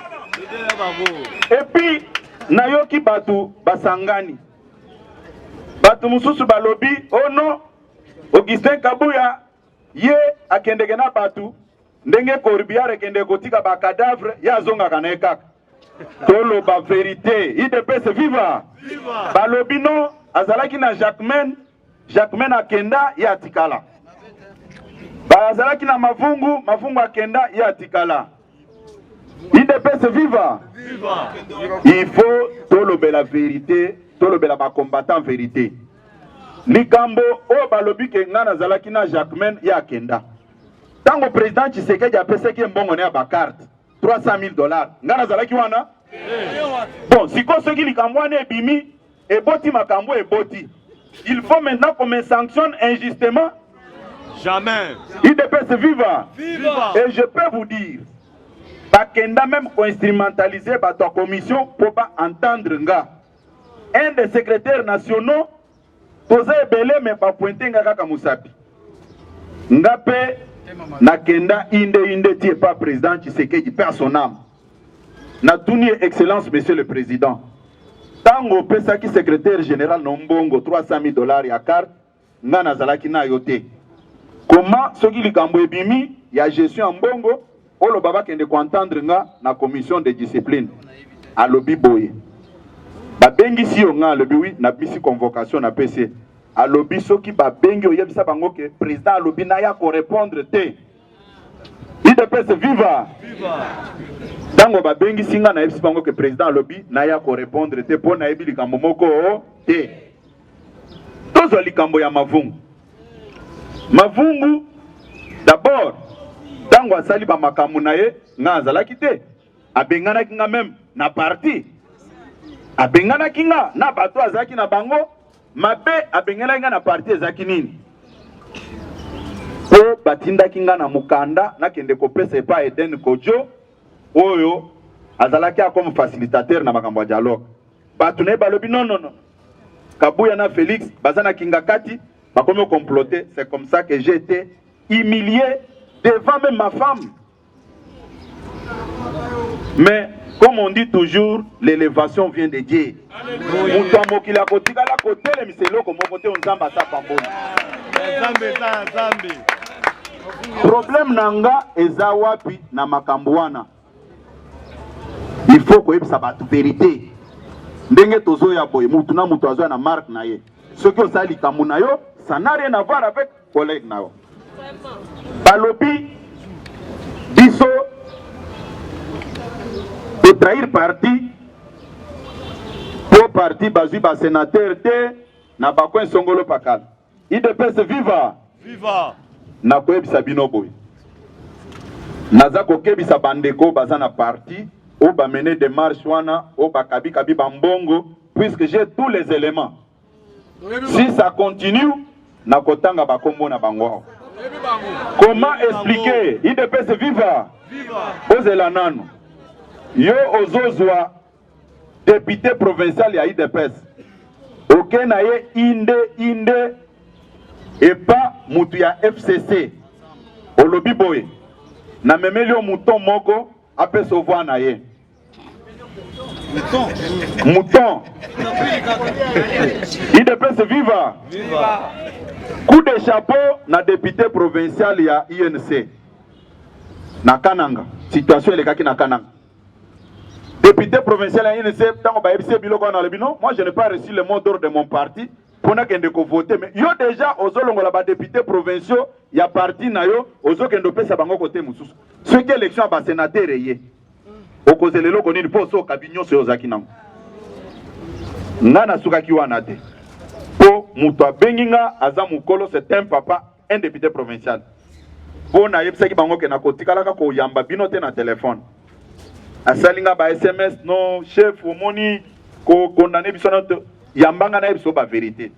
Et puis nayoki bato basangani, bato mosusu balobi oh non, Augustin Kabuya ye akendeke na bato ndenge corbillard ekendeke kotika ba cadavre, ye azongaka na ye kaka. Toloba vérité, UDPS viva! Balobi non, azalaki na Jacquemain, Jacquemain akenda, ye atikala. Bazalaki na Mavungu, Mavungu akenda, ye atikala. UDPS viva! Il faut tolobela vérité, tolobela ba combattant vérité. Likambo oyo balobi ke nga nazalaki na Jacquemain, ye akenda. Tango président Tshisekedi apesaki ye mbongo na ya ba carte 300 000 $, nga nazalaki wana. Bon, sikoyo soki likambo wana ebimi, eboti makambo eboti, il faut maintenant qu'on me sanctionne injustement? Jamais. UDPS viva! Viva! Et je peux vous dire, bakenda même koinstrumentaliser bato ya commission mpo ba entendre nga. Un des secrétaires nationaux, toza ebele me bapointe nga kaka mosapi. Nga mpe nakenda inde inde ti epa président Tshisekedi, paix à son âme. Natuni ye: excellence monsieur le président, ntango opesaki secrétaire général no mbongo 300 000 $ ya carte, nga nazalaki na yo te. Comment soki likambo ebimi, ya gestion ya mbongo, oloba bakende koentendre nga na commission de discipline. Alobi boye, babengisi yo? Nga alobi oui, nabimisi convocation, napesi ye. Alobi soki babengi, oyebisa bango ke président alobi naya korépondre te. UDPS viva! Ntango babengisi nga, nayebisi bango ke président alobi naya korépondre te mpo nayebi likambo moko te. Tozwa likambo ya Mavungu. Mavungu d'abord, ntango asali bamakambo na ye, nga azalaki te. Abenganaki nga même na parti, abenganaki nga na bato azalaki na bango mabe. Abenganaki nga na parti ezalaki nini? Mpo batindaki nga na mokanda nakende kopesa epai Eden Kojo oyo azalaki comme facilitateur na makambo ya dialogue. Bato na ye balobi non, non, non, Kabuya na Félix baza na Kingakati, bakomi comploter. C'est comme ça que j'ai été humilié devant même ma femme. Mais comme on dit toujours, l'élévation vient de Dieu. Moto ya mokili akotikala kotelemisa eloko moko te. Nzambe asa pamboli. Problème na nga eza wapi na makambo wana? Il faut koyebisa bato vérité. Ndenge tozoya boye, mutu na mutu azoya na marque na ye. Soki osali likambo na yo, ça n'a rien à voir avec collègue na yo. Balobi biso totrahir parti po parti bazwi basénateur te na bacoin songolo pakala. UDPS viva! Viva! Nakoyebisa bino boye, naza kokebisa bandeko baza na parti oyo bamene démarche wana, oyo bakabikabi bambongo, puisque j'ai tous les éléments. Si ça continue, nakotanga bakombo na bango awa. Comment expliquer? UDPS viva! Bozela nanu. Yo ozozwa député provincial ya UDPS, oke na ye inde inde epa mutu ya FCC, olobi boye: namemeli yo mouton moko, apesa voix na ye. Mouton! UDPS viva! Coup de chapeau na député provincial ya UNC na Kananga. Situation elekaki na Kananga, député provincial ya UNC, ntango bayebisi ye biloko wana, alobi: non, moi je n'ai pas reçu le mot d'ordre de mon parti mpo nakende kovote. Mais yo déjà ozolongola badéputé provinciaux ya parti na yo, ozokende opesa bango kote mosusu. Soki élection ya basénateur eye, okozela eloko nini? Mpo oso okabi nyonso oyo ozalaki nango. Nga nasukaki wana te, mpo moto abengi nga aza mokolo, c'est un papa, un député provincial, mpo nayebisaki bango ke nakotikalaka koyamba bino te na telefone. Asali nga ba SMS: non chef, omoni kokondane biso na yamba nga, nayebi so bavérité.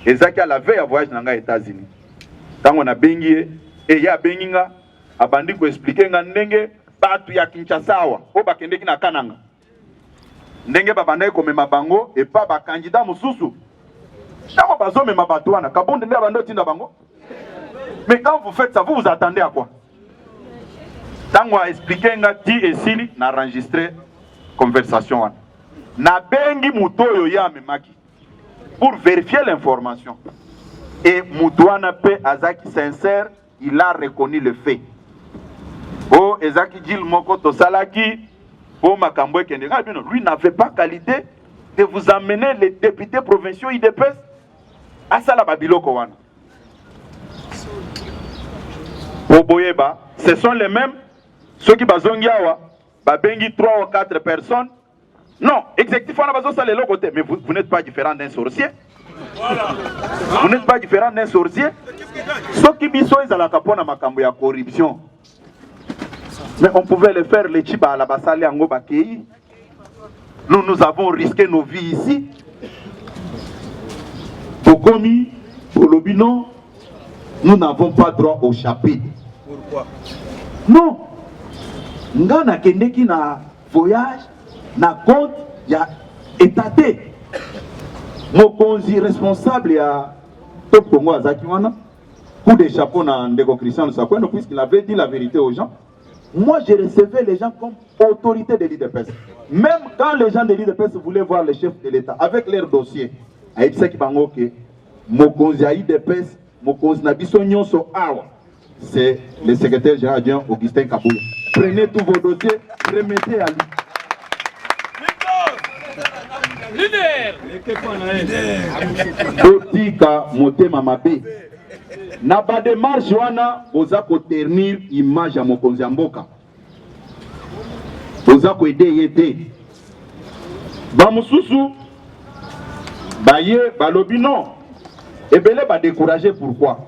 Ezalaki à la veille ya voyage na ngai États-Unis. Ntango nabengi ye, eye abengi nga, abandi koexpliquer nga ndenge bato ya Kinshasa awa oyo bakendeki na Kananga, ndenge babandaki komema bango epa bacandidat mosusu. Ntango bazomema bato wana, Kabonde nde abandi otinda bango. Mais quand vous faites ça, vous vous attendez à quoi? Ntango aexpliquer nga ti esili, na enregistré conversation wana, nabengi moto oyo ye amemaki pour vérifier l'information, et moto wana mpe azalaki sincère, il a reconnu le fait. O ezalaki deal moko tosalaki mpo makambo ekende. Ngai bino, lui n'avait pas qualité de vous amener les députés provinciaux UDPS asala babiloko wana. Po boyeba, ce sont les mêmes. Soki bazongi awa, babengi 3 ou 4 personnes, non, exécutif wana bazosala eloko te. Mais vous, vous n'êtes pas différent d'un sorcier. Vous n'êtes pas différent d'un sorcier. Soki biso ezalaka mpona makambo ya corruption, mais on pouvait le faire. Les Tshibala basali yango, bakei. Nous, nous avons risqué nos vies ici. Tokomi tolobi non, nous n'avons pas droit au chapitre. Pourquoi? Non, nga nakendeki na voyage na compte ya état te. Mokonzi responsable ya Top Congo azalaki wana. Coup de chapeau na ndeko Christian Sakweno, puisqu'il avait dit la vérité aux gens. Moi, je recevais les gens comme autorité de l'UDPS. Même quand les gens de l'UDPS voulaient voir le chef de l'État avec leur dossier, ayebisaki bango ke mokonzi ya UDPS, mokonzi na biso nyonso awa. C'est le secrétaire général adjoint Augustin Kabuya. Prenez tous vos dossiers, remettez à lui. Botika motema mabe na ba demarche wana, boza koternir image ya mokonzi ya mboka, boza koede ye te. Bamosusu baye balobi non, ebele ba décourager. Pourquoi?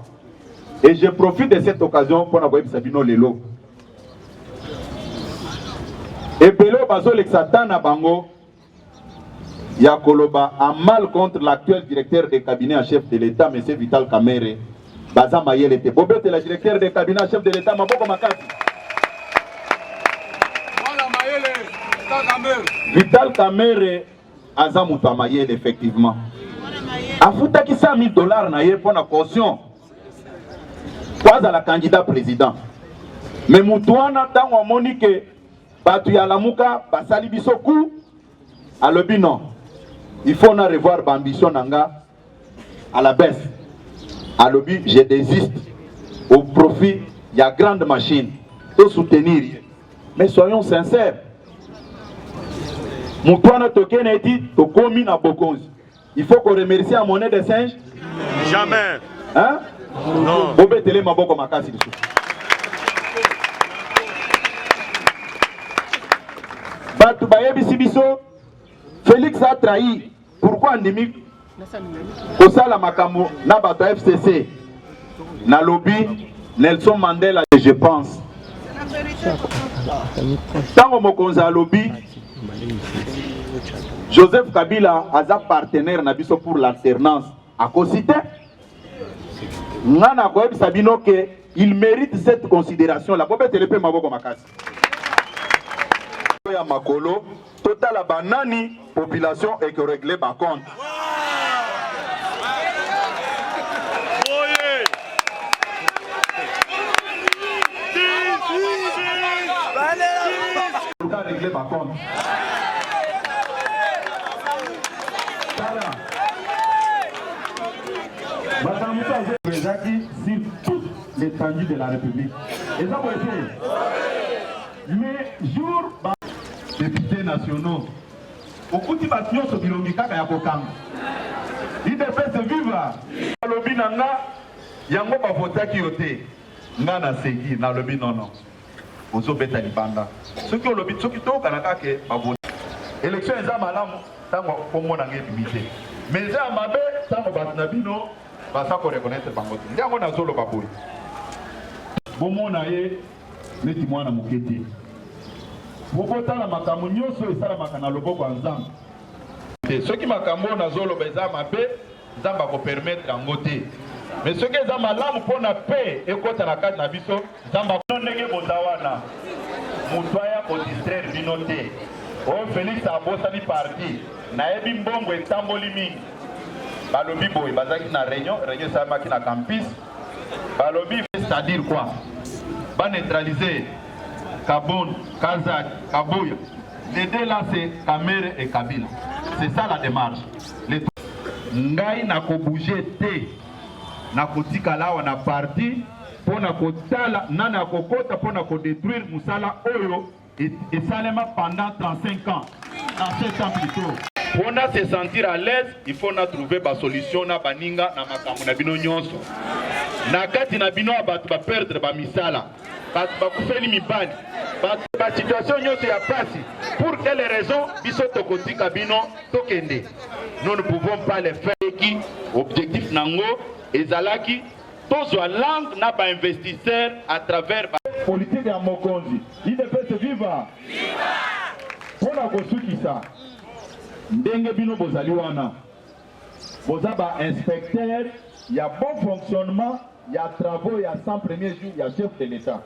Et je profite de cette occasion mpona koyebisa bino lelo, ebele oyo bazolekisa temps na bango ya koloba en mal contre l'actuel directeur de cabinet en chef de l'État, monsieur Vital Kamerhe, baza mayele te. Bobetela directeur de cabinet en chef de l'État maboko makasi. Vital Kamerhe aza moto ya mayele. Effectivement, afutaki 100 000 $ na ye mpo na caution po azala candidat président. Mais motu wana, ntango amoni ke bato ya Lamuka basali biso coup, alobi non, il faut na revoir baambition na nga à la baisse. Alobi je désiste au profit ya grande machine, to soutenir ye. Mais soyons sincères, motu wana tokende eti tokomi na bokonzi, il faut qu'on remercie à monnaie de singe? Jamais. Hein? Non. Bobetele maboko makasi lisusu. Bato bayebisi biso Félix a trahi. Pourquoi andimi kosala makambo na bato ya FCC? Nalobi Nelson Mandela, je pense, ntango mokonzi alobi Joseph Kabila aza partenaire na biso pour l'alternance, akosi te. Nga na koyebisa bino ke il mérite cette considération là. Bobetele mpe maboko makasi ya makolo. Totala banani population ekorégler bacompte. Oye. Luka régler bacompte. Tala makambo ezaki sur toute l'étendue de la République, eza boye te. Mais jour ba députés nationaux okuti bato nyonso bilongi kaka ya kokanga. UDPS viva! Alobi na nga yango bavotaki yo te. Nga naseki, nalobi nono, ozobeta libanda. Soki olobi, soki toyokana kaka bavote, élection eza malamu ntango kombo na nga ebimi te, mais eza ya mabe ntango bato na bino baza koreconnaître bango te. Nde yango nazoloba boye, bomona ye neti mwana moke te, po botala makambo nyonso esalamaka na loboko ya Nzambe te. Soki makambo oyo nazoloba eza mabe, Nzambe akopermettre yango te. Mais soki eza malamu mpona pe ekɔta na kati na biso, Nzambe bino ndenge boza wana, moto aya kodistraire bino te. Oyo Félix abosani parti, nayebi mbongo etamboli mingi. Balobi boye, bazalaki na réunion, réunion esalamaki na campus. Balobi, c'est-à-dire quoi? Baneutraliser Kabund, Kazak, Kabuya. Les deux là, c'est Kamerhe et Kabila. C'est ça la démarche. Les ngai nakobouger te, nakotikala awa na parti mpo na kotala nani akokota mpo na kodétruire mosala oyo esalema pendant 35 ans, 37 ans plutôt. Mpona se sentir à l'aise, il faut na trouver basolution na baninga na makambo na bino nyonso. Na kati na bino ya bato baperdre bamisala, bato bakufeli mibali, bato basituation nyonso ya pasi. Pour quelle raison biso tokotika bino tokende? Nous ne pouvons pas le faire. Eki objectif nango ezalaki tozwa langue na bainvestisseur à travers ba politique ya mokonzi. UDPS viva! Mpona kosukisa, ndenge bino bozali wana, boza bainspecteur ya bon fonctionnement ya travaux ya 100 premiers jours ya chef de l'État.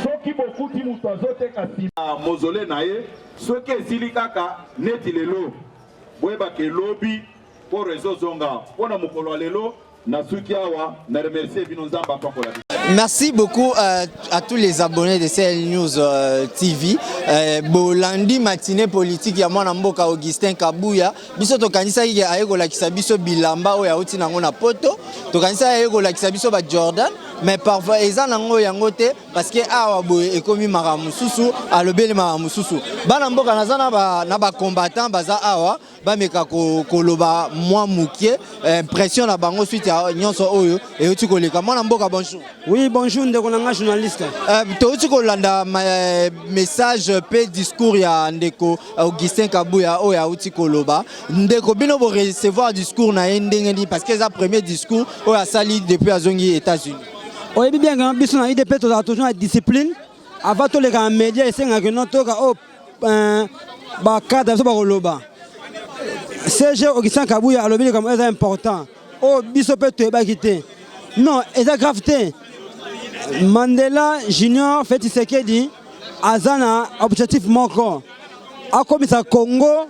Soki bokuti moto azoteka nsima mausolée na ye, soki esili kaka neti lelo, boyebaka elobi mpo réseau zonga. Mpona mokolo ya lelo, nasuki awa na remercier bino. Nzambe apambola bino. Merci beaucoup à tous les abonnés de CL News TV. Bolandi matinée politique ya mwana mboka Augustin Kabuya. Biso tokanisaki ke aye kolakisa biso bilamba oyo auti nango na poto. Tokanisaki aye kolakisa biso ba Jordan. Mais parfois eza nango yango te, parce que awa boye ekomi makambo mosusu, alobeli makambo mosusu. Bana mboka, naza na bacombattant baza awa, bameka koloba mwa mokie impression na bango suite ya nyonso oyo euti koleka. Mwana mboka, bonjour. Oui, bonjour ndeko na nga journaliste. Touti kolanda message mpe discours ya ndeko Augustin Kabuya oyo auti koloba. Ndeko, bino borecevoir discours na ye ndenge nini? Parce que eza premier discours oyo asali depuis azongi États-Unis. Oyebi bien que biso na UDPS tozala toujours na discipline. Avant toleka na média, esengaka no toyoka oyo bacadre biso bakoloba. SG Augustin Kabuya alobi likambo eza important oyo biso mpe toyebaki te. Non, eza grave te. Mandela Junior Félix Tshisekedi aza na objectif moko, akomisa Congo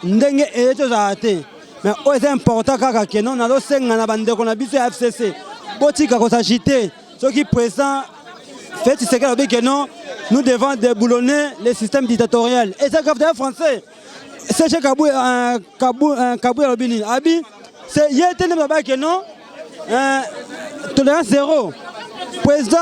ndenge eye tozala te. Mais oyo eza important kaka ke non, nazosenga na bandeko na biso ya FCC, botika kos'agiter. Soki président Félix Tshisekedi alobi ke non, nous devons déboulonner le système dictatorial, eza grave te. Français SG Kabuya, Kabuya alobi nini? Abi c'est ye te nde babaki ke non, tolérance zéro. Président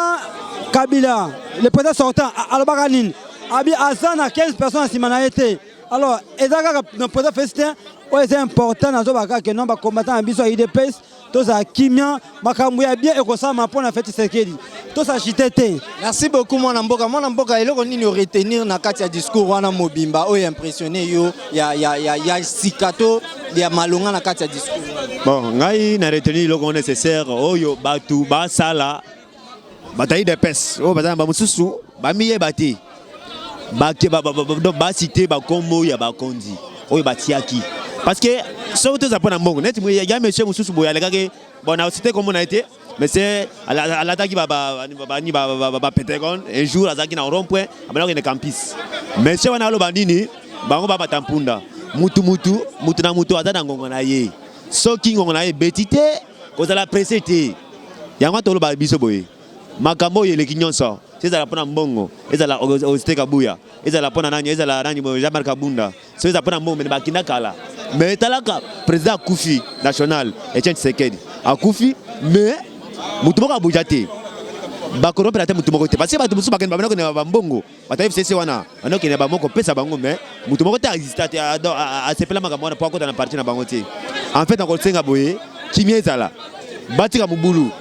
Kabila, le président sortant, alobaka nini? Abi aza na 15 personnes na nsima na ye te. Alors eza kaka na président Félix te. Oyo eza important, nazoba kaka ke non, bacombattant na biso ya UDPS, tozala kimia. Makambo ya bien ekosalama mpo na Félix Tshisekedi, tos'agiter te. Merci beaucoup, mwana mboka. Mwana mboka, eloko nini oretenir na kati ya discours wana mobimba oyo impressionne yo ya sika to ya malonga na kati ya discours? Bon, ngai na retenir eloko nécessaire oyo bato basala, bato ya UDPS oyo baza na bamosusu bamiyeba te, baciter bakombo ya bakonzi oyo batiaki, parce que soki toza mpo na mbongo neti ya monsieur mosusu boye alekaki, bon, na cité kombo na ye te, mais c'est alataki bani bapentagone. Un jour azalaki na rond point, abanda kokende campus. Monsieur wana aloba nini? Bango babata mpunda, mutu mutu mutu na mutu aza na ngongo na ye. Soki ngongo na ye ebeti te, kozala pressé te. Yango toloba biso boye, makambo oyo eleki nyonso, ezala mpona mbongo, ezala Augustin Kabuya, ezala mpona nani, ezala nani, Jean-Marc Kabunda, so eza mpona mbongo, mene bakinda kala. Mais talaka, président akufi national, Etienne Tshisekedi akufi, mais mutu moko abuja te, bakorompela te mutu moko te, parce que bato mosusu bakende, babanda kokende bambongo, bato ya FCC wana banda kokende bango kopesa bango, mais mutu moko te aexista te, asepela makambo wana mpo akota na parti na bango te. En fait, nakosenga boye, kimia ezala, batika mobulu.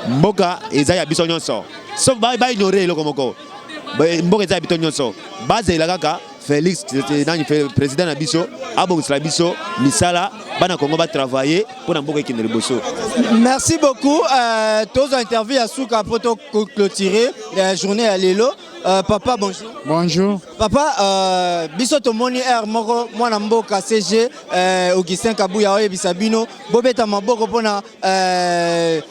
Mboka eza ya biso nyonso, sauf baignorer eloko moko. Mboka eza ya biso nyonso. Bazela kaka Félix nani, président na biso, abongisela biso misala, bana Kongo batravailler mpo na mboka ekende liboso. Merci beaucoup. Tozwa interview ya suka mpo toclôturer journée ya lelo. Papa, bonjour. Bonjour. Papa, biso tomoni aire moko, mwana mboka SG Augustin Kabuya oyebisa bino bobeta maboko mpona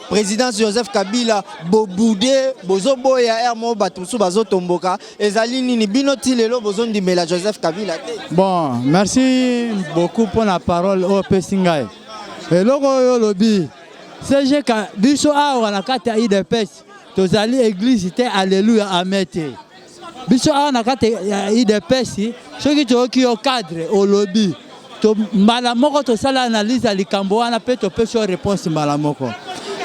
présidence Joseph Kabila. Bobude bozoboya aire moko, bato mosusu bazotomboka. Ezali nini? Bino ti lelo bozondimela Joseph Kabila te? Bon, merci beaucoup pour la parole oyo opesi ngai. Eloko oyo olobi, SG, biso awa na kati ya UDPS tozali église te, alleluya amen te. Biso awa na kati ya UDPS, soki toyoki yo cadre olobi to, mbala moko tosala analyse ya likambo wana mpe topesi yo réponse mbala moko.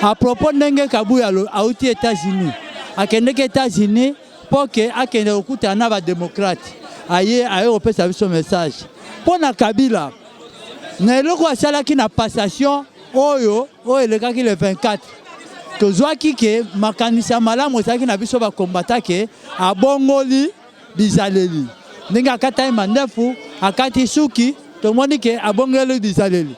À propos ndenge Kabuya auti États-Unis, akendeki États-Unis mpo ke akende kokutana na badémocrate, aye kopesa biso message mpo na Kabila na eloko asalaki na passation oyo elekaki le 24. Tozwaki ke makanisi ya malamu ezalaki na biso bakombata ke abongoli bizaleli, ndenge akataki mandefu, akati suki, tomoni ke abongeli bizaleli.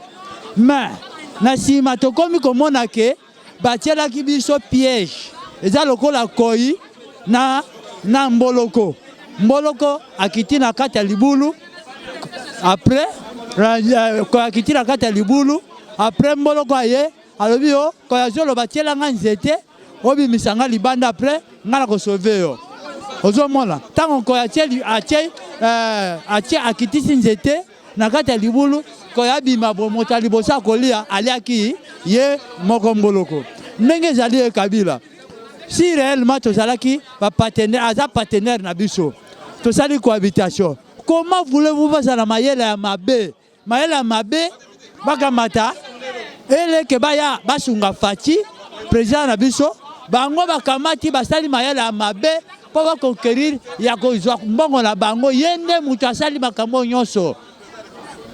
Mais na nsima tokomi komona ke batielaki biso piège. Eza lokola koi na mboloko. Mboloko akiti na kati ya libulu, après koy akiti na kati ya libulu, après mboloko aye, alobi: "Yo koy, azoloba, tielanga nzete, obimisa nga libanda, après nga na kosauver yo." Ozomona ntango koy atie akitisi nzete na kati ya libulu, koy abima bo, moto ya liboso akolia, aliaki ye moko mboloko. Ndenge ezali ye Kabila, si réellement tozalaki bapartenaire, aza partenaire na biso, tosali cohabitation, comment voulez-vous bazala mayele ya mabe, mayele ya mabe, bakamata eleke baya basunga Fatshi, président na biso? Bango bakamati basali mayele ya mabe mpo baconquérir ya kozwa mbongo na bango. Ye nde moto asali makambo nyonso.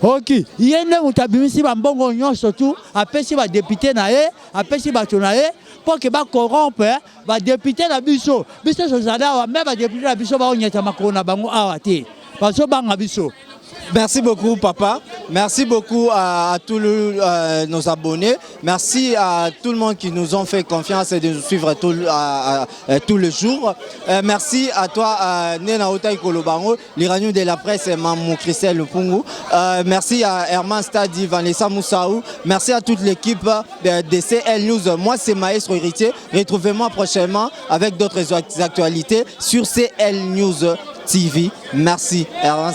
Oki ye nde moto abimisi bambongo nyonso tu, apesi badéputés na ye, apesi bato na ye mpo ke bacorrompre badéputés na biso. Biso tozali awa, mais badéputés na biso baonyeta makolo na bango awa te, bazobanga biso. Merci beaucoup, papa. Merci beaucoup à tous nos abonnés. Merci à tout le monde qui nous ont fait confiance et de nous suivre tout le jour. Merci à toi, Nena Otai Kolobango, l'Iranien de la presse, Mamou Christelle Pungu. Merci à Herman Stadi, Vanessa Moussaou. Merci à toute l'équipe de CL News. Moi, c'est Maestro Héritier. Retrouvez-moi prochainement avec d'autres actualités sur CL News TV. Merci. Herman.